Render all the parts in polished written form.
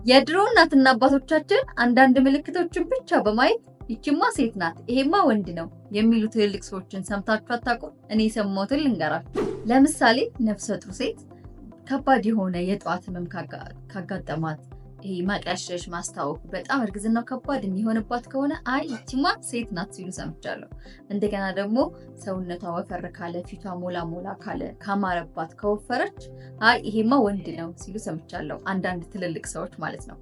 የድሮ እናትና አባቶቻችን አንዳንድ ምልክቶችን ብቻ በማየት ይቺማ ሴት ናት፣ ይሄማ ወንድ ነው የሚሉ ትልልቅ ሰዎችን ሰምታችሁ አታውቁም? እኔ የሰማሁትን ልንገራችሁ። ለምሳሌ ነፍሰ ጡር ሴት ከባድ የሆነ የጠዋት ህመም ካጋጠማት፣ ይሄ ማቅለሽለሽ፣ ማስታወክ፣ በጣም እርግዝናው ከባድ የሚሆንባት ከሆነ አይ ይቺማ ሴት ናት ሲሉ ሰምቻለሁ። እንደገና ደግሞ ሰውነቷ ወፈር ካለ፣ ፊቷ ሞላ ሞላ ካለ፣ ካማረባት፣ ከወፈረች አይ ይሄማ ወንድ ነው ሲሉ ሰምቻለሁ። አንዳንድ ትልልቅ ሰዎች ማለት ነው።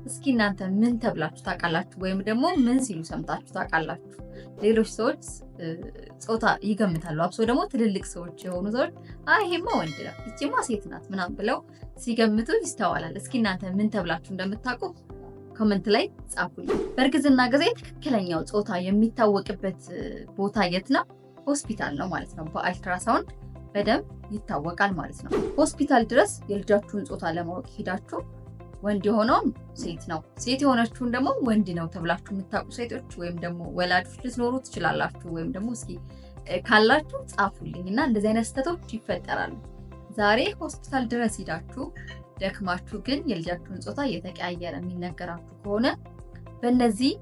እስኪ እናንተ ምን ተብላችሁ ታውቃላችሁ? ወይም ደግሞ ምን ሲሉ ሰምታችሁ ታውቃላችሁ? ሌሎች ሰዎች ጾታ ይገምታሉ። አብሶ ደግሞ ትልልቅ ሰዎች የሆኑ ሰዎች አይ ይሄማ ወንድ ነው፣ ይቺማ ሴት ናት ምናምን ብለው ሲገምቱ ይስተዋላል። እስኪ እናንተ ምን ተብላችሁ እንደምታውቁ comment ላይ ጻፉልኝ። በእርግዝና ጊዜ ትክክለኛው ጾታ የሚታወቅበት ቦታ የት ነው? ሆስፒታል ነው ማለት ነው። በአልትራሳውንድ በደንብ ይታወቃል ማለት ነው። ሆስፒታል ድረስ የልጃችሁን ጾታ ለማወቅ ሄዳችሁ ወንድ የሆነውን ሴት ነው፣ ሴት የሆነችውን ደግሞ ወንድ ነው ተብላችሁ የምታውቁ ሴቶች ወይም ደግሞ ወላጆች ልትኖሩ ትችላላችሁ። ወይም ደግሞ እስኪ ካላችሁ ጻፉልኝ እና እንደዚህ አይነት ስህተቶች ይፈጠራሉ። ዛሬ ሆስፒታል ድረስ ሂዳችሁ ደክማችሁ ግን የልጃችሁን ጾታ እየተቀያየረ የሚነገራችሁ ከሆነ በእነዚህ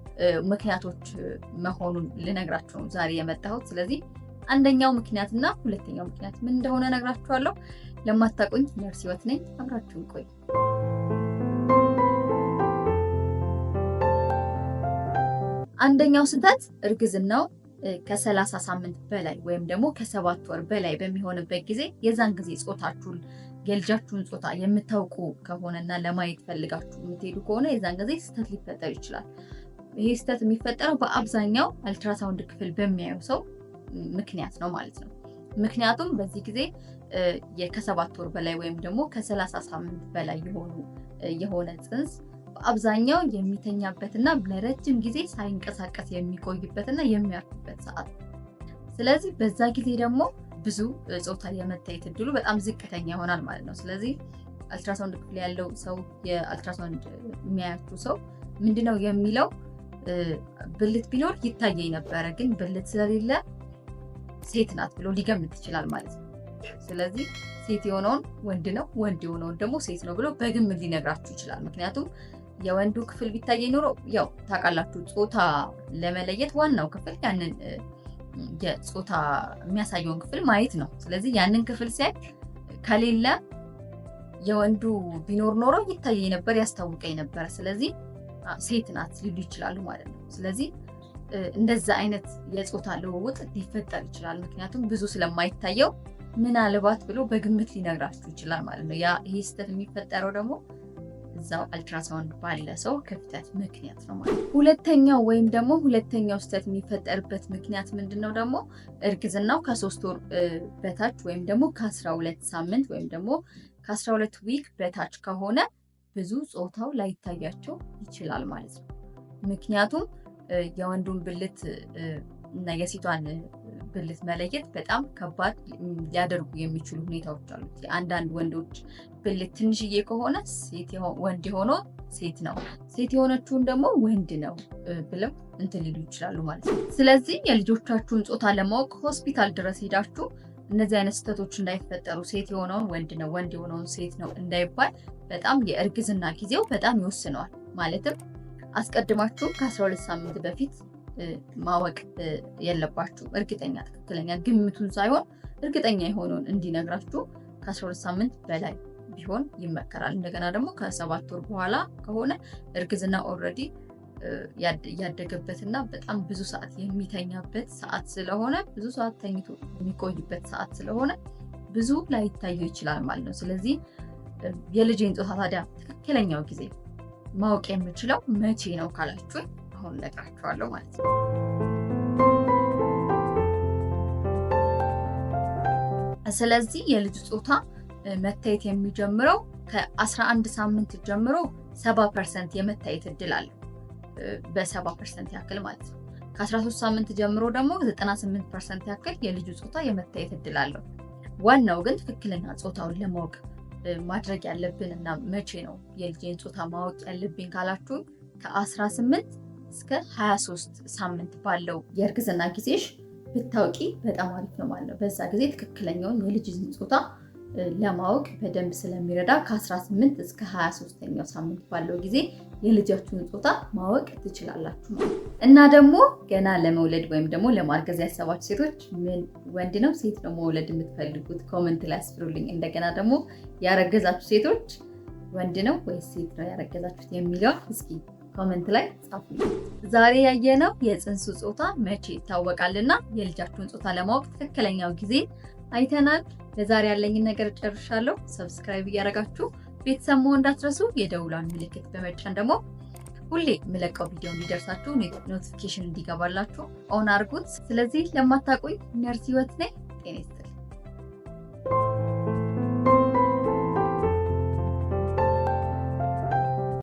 ምክንያቶች መሆኑን ልነግራችሁ ነው ዛሬ የመጣሁት። ስለዚህ አንደኛው ምክንያትና ሁለተኛው ምክንያት ምን እንደሆነ እነግራችኋለሁ። ለማታውቁኝ ነርስ ህይወት ነኝ። አብራችሁን ቆዩ። አንደኛው ስህተት እርግዝናው ከ30 ሳምንት በላይ ወይም ደግሞ ከ7 ወር በላይ በሚሆንበት ጊዜ የዛን ጊዜ ጾታችሁን የልጃችሁን ጾታ የምታውቁ ከሆነና ለማየት ፈልጋችሁ የምትሄዱ ከሆነ የዛን ጊዜ ስህተት ሊፈጠር ይችላል። ይህ ስህተት የሚፈጠረው በአብዛኛው አልትራሳውንድ ክፍል በሚያየው ሰው ምክንያት ነው ማለት ነው። ምክንያቱም በዚህ ጊዜ ከ7 ወር በላይ ወይም ደግሞ ከ30 ሳምንት በላይ የሆነ ጽንስ በአብዛኛው የሚተኛበትና ለረጅም ጊዜ ሳይንቀሳቀስ የሚቆይበትና የሚያርፍበት ሰዓት ነው። ስለዚህ በዛ ጊዜ ደግሞ ብዙ ጾታ የመታየት እድሉ በጣም ዝቅተኛ ይሆናል ማለት ነው። ስለዚህ አልትራሳውንድ ክፍል ያለው ሰው፣ የአልትራሳውንድ የሚያያችሁ ሰው ምንድነው የሚለው? ብልት ቢኖር ይታየኝ ነበረ፣ ግን ብልት ስለሌለ ሴት ናት ብሎ ሊገምት ይችላል ማለት ነው። ስለዚህ ሴት የሆነውን ወንድ ነው፣ ወንድ የሆነውን ደግሞ ሴት ነው ብሎ በግምት ሊነግራችሁ ይችላል። ምክንያቱም የወንዱ ክፍል ቢታየኝ ኖሮ፣ ያው ታውቃላችሁ፣ ጾታ ለመለየት ዋናው ክፍል ያንን የጾታ የሚያሳየውን ክፍል ማየት ነው። ስለዚህ ያንን ክፍል ሲያይ ከሌለ የወንዱ ቢኖር ኖሮ ይታየኝ ነበር፣ ያስታውቀኝ ነበረ። ስለዚህ ሴት ናት ሊሉ ይችላሉ ማለት ነው። ስለዚህ እንደዛ አይነት የጾታ ልውውጥ ሊፈጠር ይችላል። ምክንያቱም ብዙ ስለማይታየው ምናልባት ብሎ በግምት ሊነግራችሁ ይችላል ማለት ነው። ያ ይሄ ስህተት የሚፈጠረው ደግሞ እዛው አልትራሳውንድ ባለ ሰው ክፍተት ምክንያት ነው ማለት ነው። ሁለተኛው ወይም ደግሞ ሁለተኛው ስህተት የሚፈጠርበት ምክንያት ምንድን ነው ደግሞ? እርግዝናው ከ3 ወር በታች ወይም ደግሞ ከ12 ሳምንት ወይም ደግሞ ከ12 week በታች ከሆነ ብዙ ጾታው ላይታያቸው ይችላል ማለት ነው። ምክንያቱም የወንዱን ብልት እና የሴቷን ብልት መለየት በጣም ከባድ ሊያደርጉ የሚችሉ ሁኔታዎች አሉት። የአንዳንድ ወንዶች ብልት ትንሽዬ ከሆነ ወንድ የሆነው ሴት ነው፣ ሴት የሆነችውን ደግሞ ወንድ ነው ብለው እንትን ሊሉ ይችላሉ ማለት ነው። ስለዚህ የልጆቻችሁን ጾታ ለማወቅ ሆስፒታል ድረስ ሄዳችሁ እነዚህ አይነት ስህተቶች እንዳይፈጠሩ፣ ሴት የሆነውን ወንድ ነው፣ ወንድ የሆነውን ሴት ነው እንዳይባል በጣም የእርግዝና ጊዜው በጣም ይወስነዋል። ማለትም አስቀድማችሁ ከ12 ሳምንት በፊት ማወቅ የለባችሁም። እርግጠኛ ትክክለኛ ግምቱን ሳይሆን እርግጠኛ የሆነውን እንዲነግራችሁ ከ12 ሳምንት በላይ ቢሆን ይመከራል። እንደገና ደግሞ ከ7 ወር በኋላ ከሆነ እርግዝና already ያደገበትና በጣም ብዙ ሰዓት የሚተኛበት ሰዓት ስለሆነ፣ ብዙ ሰዓት ተኝቶ የሚቆይበት ሰዓት ስለሆነ ብዙ ላይታየው ይችላል ማለት ነው። ስለዚህ የልጄን ጾታ ታዲያ ትክክለኛው ጊዜ ማወቅ የምችለው መቼ ነው ካላችሁ አሁን እነግራችኋለሁ ማለት ነው። ስለዚህ የልጁ ጾታ መታየት የሚጀምረው ከ11 ሳምንት ጀምሮ 70% የመታየት እድል አለው። በ70% ያክል ማለት ነው። ከ13 ሳምንት ጀምሮ ደግሞ 98% ያክል የልጁ ጾታ የመታየት እድል አለው። ዋናው ግን ትክክለኛ ጾታውን ለማወቅ ማድረግ ያለብን እና መቼ ነው የልጄን ጾታ ማወቅ ያለብኝ ካላችሁ ከ18 እስከ 23 ሳምንት ባለው የእርግዝና ጊዜሽ ብታውቂ በጣም አሪፍ ነው ማለት ነው። በዛ ጊዜ ትክክለኛውን የልጅን ጾታ ለማወቅ በደንብ ስለሚረዳ ከ18 እስከ 23ኛው ሳምንት ባለው ጊዜ የልጃችሁን ጾታ ማወቅ ትችላላችሁ ማለት ነው። እና ደግሞ ገና ለመውለድ ወይም ደግሞ ለማርገዝ ያሰባችሁ ሴቶች ምን ወንድ ነው ሴት ነው መውለድ የምትፈልጉት? Comment ላይ አስፍሩልኝ። እንደገና ደግሞ ያረገዛችሁ ሴቶች ወንድ ነው ወይስ ሴት ነው ያረገዛችሁት የሚለውን እስኪ comment ላይ ጻፉልኝ። ዛሬ ያየነው የፅንሱ ጾታ መቼ ይታወቃልና የልጃችሁን ጾታ ለማወቅ ትክክለኛው ጊዜ አይተናል። ለዛሬ ያለኝን ነገር ጨርሻለሁ። Subscribe እያደረጋችሁ ቤተሰብ መሆን እንዳትረሱ። የደውሏን ምልክት በመጫን ደግሞ ሁሌ የምለቀው ቪዲዮ እንዲደርሳችሁ notification እንዲገባላችሁ on አድርጉት። ስለዚህ ለማታውቁኝ ነርስ ህይወት ነኝ። ጤና ይስጥልኝ።